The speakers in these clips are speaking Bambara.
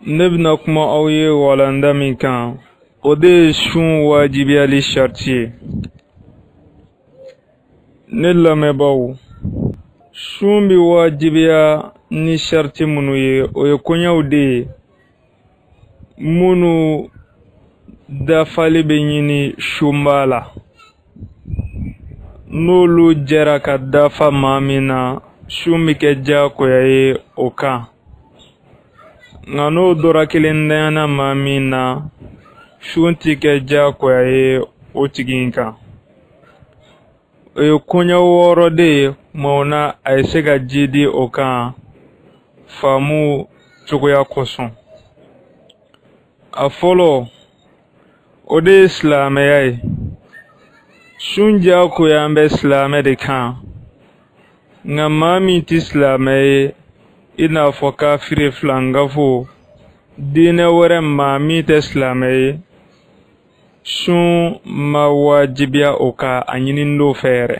Ne bɛna kuma aw ye walanda min kan, o de ye sun wajibiyali sariti ye. Ne lamɛnbaaw, sun bɛ wajibiya ni sariti minnu ye, o ye koɲɛw de ye minnu dafali bɛ ɲini sunba la. N'olu jɛra ka dafa maa min na, sun bɛ kɛ diyagoya ye o kan. Nka n'o dɔra kelen danyana maa min na, sun tɛ kɛ diyagoya ye o tigi in kan. O ye koɲɛ 6 de ye, kumaw na a ye se ka ji di o kan faamu cogoya kosɔn. A fɔlɔ, o de ye silamɛya ye. Sun diyagoya bɛ silamɛ de kan, nka maa min tɛ silamɛ ye, i n'a fɔ kafiri, filankafo, diinɛ wɛrɛ maa min tɛ silamɛ ye, sun ma wajibiya o kan, a ɲininen t'o fɛ yɛrɛ.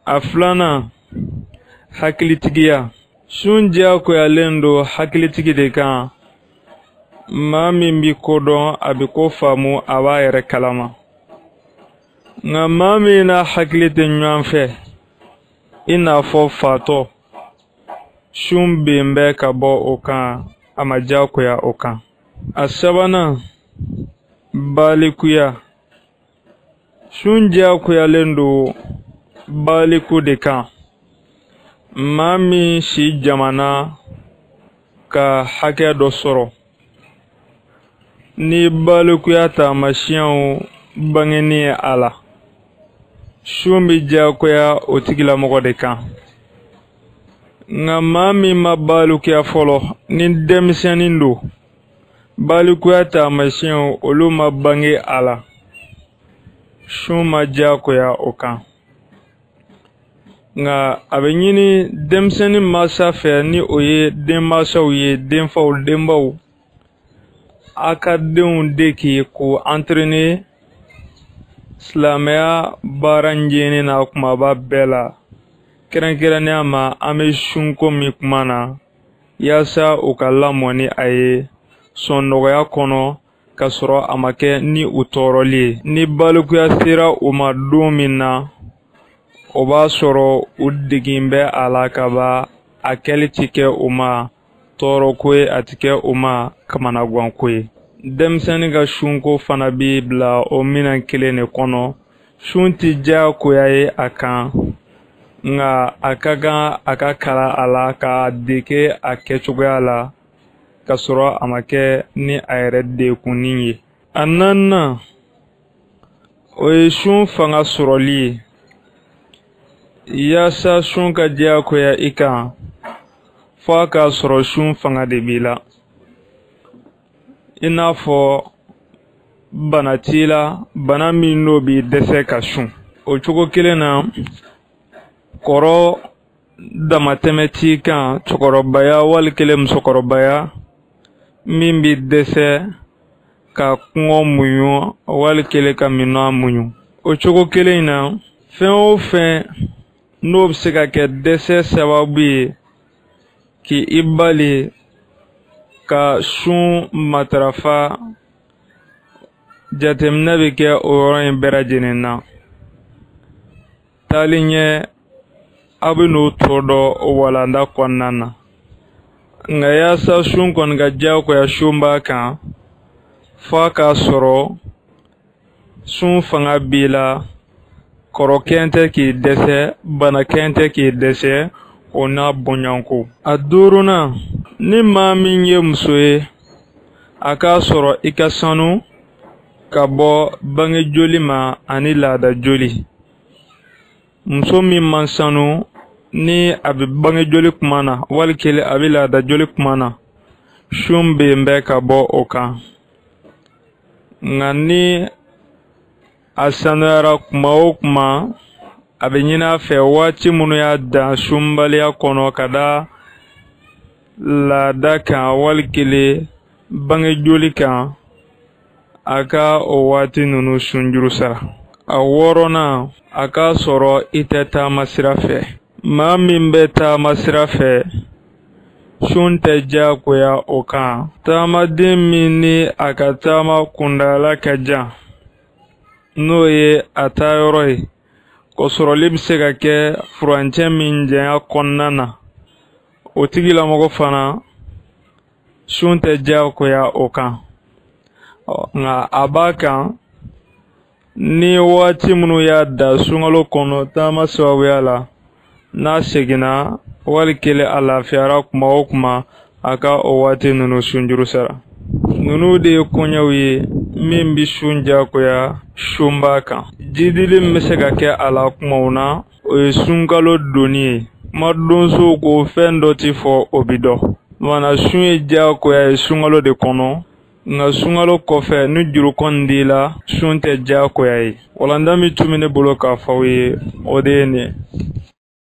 A filanan, hakilitigiya. Sun diyagoyalen don hakilitigi de kan, maa min bɛ ko dɔn, a bɛ ko faamu, a b'a yɛrɛ kalama. Nka maa min n'a hakili tɛ ɲɔgɔn fɛ, i n'a fɔ fatɔ, sun ben bɛ ka bɔ o kan, a ma diyagoya o kan. A sabanan, balikuya. Sun diyagoyalen don baliku de kan, maa min si jamana ka hakɛ dɔ sɔrɔ. Ni balikuya taamasiyɛnw bangeni ye a la, sun bɛ diyagoya o tigilamɔgɔ de kan. Nka maa min ma balikuya fɔlɔ, ni denmisɛnnin don, balikuya taamasiyɛnw olu ma bange a la, sun ma diyagoya o kan. Nka a bɛ ɲini denmisɛnnin mansa fɛ, ni o ye denmansaw ye, denfaw, denbaw, a ka denw dege k'u entraîner silamɛya baara ɲɛni na kumaba bɛɛ la, kɛrɛnkɛrɛnnenya ma an bɛ sunko min kuma na, yaasa u ka lamɔ ni a ye sɔn nɔgɔya kɔnɔ, ka sɔrɔ a ma kɛ ni u tɔɔrɔli ye. Ni balikuya sera u ma don min na, o b'a sɔrɔ u degin bɛ a la ka ban, a kɛli ti kɛ u ma tɔɔrɔko ye, a ti kɛ u ma kamanaganko ye. Denmisɛnnin ka sunko fana bɛ bila o minɛn kelen de kɔnɔ. Sun tɛ diyagoya ye a kan, nka a ka kan a ka kalan a la k'a dege a kɛcogoya la, ka sɔrɔ a ma kɛ ni a yɛrɛ degunni ye. A naaninan, o ye sun fanga sɔrɔli ye. Yaasa sun ka diyagoya i kan, fo a k'a sɔrɔ sun fanga de b'i la. I n'a fɔ bana t'i la, bana min n'o b'i dɛsɛ ka sun. O cogo kelen na, kɔrɔ damatɛmɛ t'i kan, cɛkɔrɔbaya wali kelen musokɔrɔbaya, min b'i dɛsɛ ka kɔngɔ muɲu wali kelen ka minnɔgɔ muɲu. O cogo kelen in na, fɛn o fɛn n'o bɛ se ka kɛ dɛsɛ sababu ye k'i bali ka sun matarafa, jateminɛ bɛ kɛ o yɔrɔ in bɛɛ lajɛlen na. Taalen ɲɛ, aw bɛ n'o tɔ dɔn o walanda kɔnɔna na. Nka yaasa sun kɔni ka diyagoya sunba kan, f'a k'a sɔrɔ sun fanga b'i la, kɔrɔkɛn tɛ k'i dɛsɛ, banakɛn tɛ k'i dɛsɛ, o n'a bɔɲɔgɔnko. A duurunan, ni maa min ye muso ye, a k'a sɔrɔ i ka sanu ka bɔ bange joli ma ani laada joli. Muso min man sanu, ni a bɛ bange joli kuma na, wali kelen a bɛ laada joli kuma na, sun ben bɛ ka bɔ o kan. Nka ni a sanuyara kuma o kuma, a bɛ ɲini a fɛ waati minnu y'a dan sunbaliya kɔnɔ ka da laada kan wali kelen bange joli kan, a ka o waati ninnu sunjuru sara. A wɔɔrɔnan, a k'a sɔrɔ i tɛ taama sira fɛ. Maa min bɛ taama sira fɛ, Sun tɛ diyagoya o kan. Taamaden min ni a ka taama kuntaala ka jan, n'o ye a taayɔrɔ ye, kɔsɔrɔli bɛ se ka kɛ furancɛ min janya kɔnɔna na, o tigilamɔgɔ fana sun tɛ diyagoya o kan. Nka a b'a kan ni waati minnu y'a da sunkalo kɔnɔ taama sababuya la, n'a seginna wali kelen a lafiyara kuma o kuma, a ka o waati ninnu sunjuru sara. Ninnu de ye koɲɛw ye min bɛ sun diyagoya sunbaa kan. Jidili min bɛ se ka kɛ a la kumaw na, o ye sunkalo donni ye. Kuma donsow ko fɛn dɔ ti fɔ o bi dɔn. Mana sun ye diyagoya ye sunkalo de kɔnɔ, nka sunkalo kɔfɛ ni juru kɔni d'i la, sun tɛ diyagoya ye. Walanda min tun bɛ ne bolo k'a fɔ aw ye, o de ye nin ye.